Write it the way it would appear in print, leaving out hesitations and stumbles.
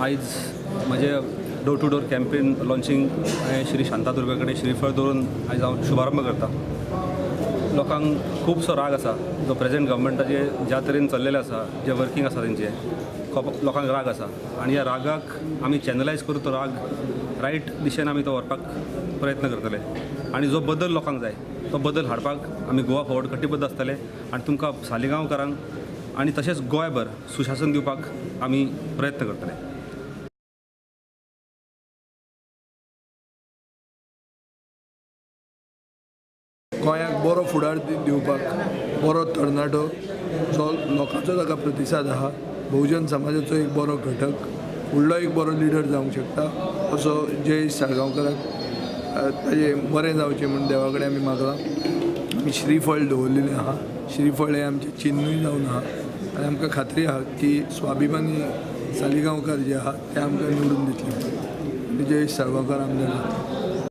आयज म्हजें door to door campaign launching हांवें श्री शांतादुर्गा कडेन श्रीफळ दवरून आयज हांव शुभारंभ करता. लोकांक खुबसो राग आसा जो प्रेजेंट गव्हर्मेंटाचे ज्या तरेन चल्लेलें आसा, जे वर्कींग आसा तेंचे लोकांक राग आसा आनी ह्या रागाक आमी चॅनलायज करून तो राग रायट दिशेन आमी तो व्हरपाक प्रयत्न करतले आनी जो बदल लोकांक जाय तो बदल हाडपाक आमी गोवा फॉरवर्ड कटिबद्ध आसतले आनी तुमकां सालिगांवकारांक आनी तशेंच गोंयभर सुशासन दिवपाक आमी प्रयत्न करतले. गोंयाक बरो फुडार दिवपाक बरो तरणाटो जो लोकांचो ताका प्रतिसाद आहा, बहुजन समाजाचो एक बरो घटक, फुडलो एक बरो लिडर जावंक शकता असो जयेश साळगांवकराक ताजें बरें जावचें म्हूण देवा कडेन आमी मागलां. आमी श्रीफळ दवरलेलें आहा, श्रीफळ हें आमचें चिन्नूय जावन आहा आनी आमकां खात्री आहा की स्वाभिमानी सालिगांवकार जे आहा ते आमकां निवडून दितले आनी जयेश साळगांवकार आमदार जातले.